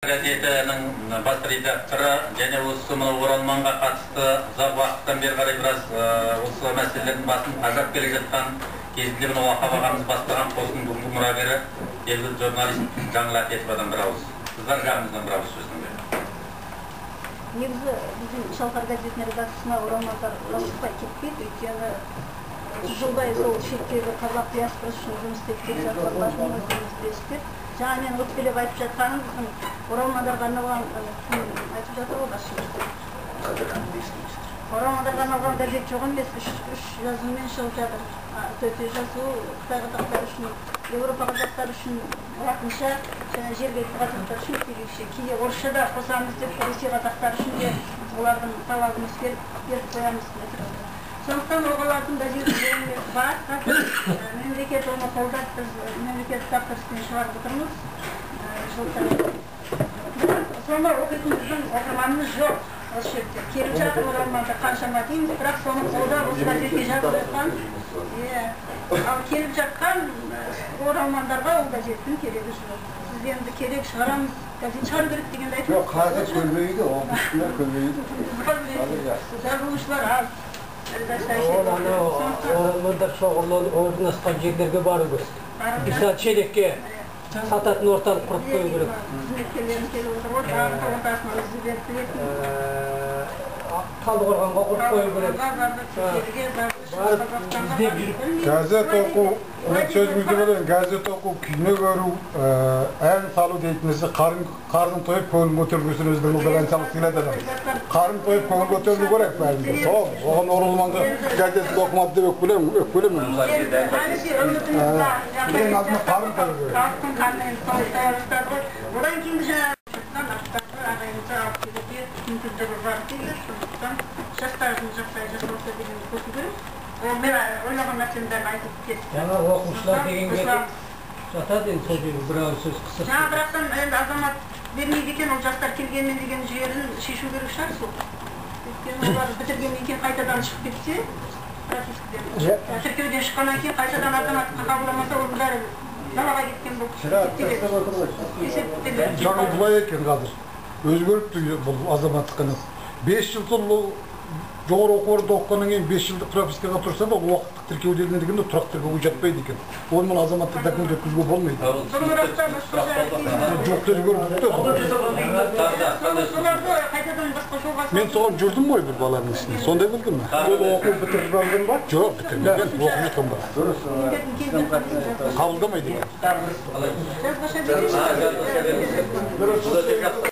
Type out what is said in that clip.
Газетінің бас редакторы және осы мынау оралманға қатысты ұзақ уақыттан бері қарай біраз осы мәселелердің басын қажап келе жатқан, кезінде мынау Ақап ағамыз бастаған қосының бүгінгі мұрагері, белгілі журналист Жаңыл Әтетовадан бір ауыз, қыздар жағымыздан бір ауыз сөзін берді. Негізі біздің Шалқар газетінің редакциясына оралмандар асықпай кетпейді, өйткені 30 жылдай сол шеттегі қазақ диаспорасы үшін жұмыс істеп келе жатқандарын өздеріңіз білесіздер. Жаңа мен өкпелеп айтып жатқаным, біздің оралмандарға арналған, кім айтып жатыр ғой, басшымыз, оралмандарға арналған газет жоқ емес, үш жазумен шығып жатыр. Төте жазу қытай қазақтары үшін, еуропа қазақтары үшін латынша және жергілікті қазақтар үшін кириллше. Кейде орысша да қосамыз деп, ресей қазақтары үшін де олардың талабын ескеріп беріп қоямыз материалдар. Сондықтан олардың газеті бар қазір. Мемлекет оны қолдап, біз мемлекеттік тапсырыспен шығарып отырмыз жыл сайын. Соны оқитын біздің оқырманымыз жоқ. Осы жерде келіп жатыр оралмандар қаншама дейміз, бірақ соны қолдап, осы газетке жазып жатқан, иә, ал келіп жатқан оралмандарға ол газеттің керегі жоқ. Сіз енді керек, шығарамыз, газет шығару керек дегенді айтып Жоқ, қазір көбейді, оқушылар көбейді. Жазылушылар аз. Ол анау оралмандар шоғырланып орналасқан жерлерге бару керек. Мысалы, Шелекке сататын орталық құрып қою керек. Қызметкерлерім келіп отыр ғой, тағы да ортасына өзі беріп білетін. Талдықорғанға құрып қою керек. Барып іздеп жүріп. Газет оқу, мен сөзіңізді бөлейін, газет оқу, кино көру, ән салу дейтінісі қарын тойып, көңіл көтеру үшін өзінің ұлдық ән салғысы келеді адам. Қарын тойып, көңіл көтерілу керек бәрінде. Сол, оған оралманға газетін оқымады деп өкпелемін, өкпелемін. Ең алдымен қарын тою керек. Халықтың қанымен таяп жатады ғой. Одан кейін жаңағы жұрттан аттарды ағайынды алып келуге мүмкіндігі бар дейді. Сондықтан жастардың жағдайы жасалса дегенді қосу керек. Ол мен ойлаған нәрсенің бәрін айтып кеттім. Жаңа оқушылар дегенге жатады енді, сол жерге бір ауыз сөз қысыр. Жаңа бірақтан енді азамат бермейді екен, ол жастар келгенмен деген жерін шешу керек шығар сол. Өйткені олар бітіргеннен кейін қайтадан шығып кетсе, пропискіден, тіркеуден шыққаннан кейін қайтадан азаматтыққа қабылдамаса, оның бәрі далаға кеткен болып есептеледі. Жаңа былай екен, қазір өзгеріпті бұл азаматтық емес. 5 жыл сол жоғары оқу орнында оқығаннан кейін 5 жылдық пропискаға тұрса да, ол уақыттық тіркеу дегенде тұрақты тіркеуге жатпайды екен. Онымен азаматтық документ өткізуге болмайды. Бұрынырақта басқаша. Жоқ, өзгеріпті. Соларды қайтадан басқа жолға Мен соған жүрдім ғой бір баланың ісіне. Сондай білдім мен. Ол оқу бітіріп алған ба? Жоқ, бітірмеген, оқып жатқан бала. Дұрыс. Қабылдамайды екен. Жазбаша берейінші. Бұл өте жақсы.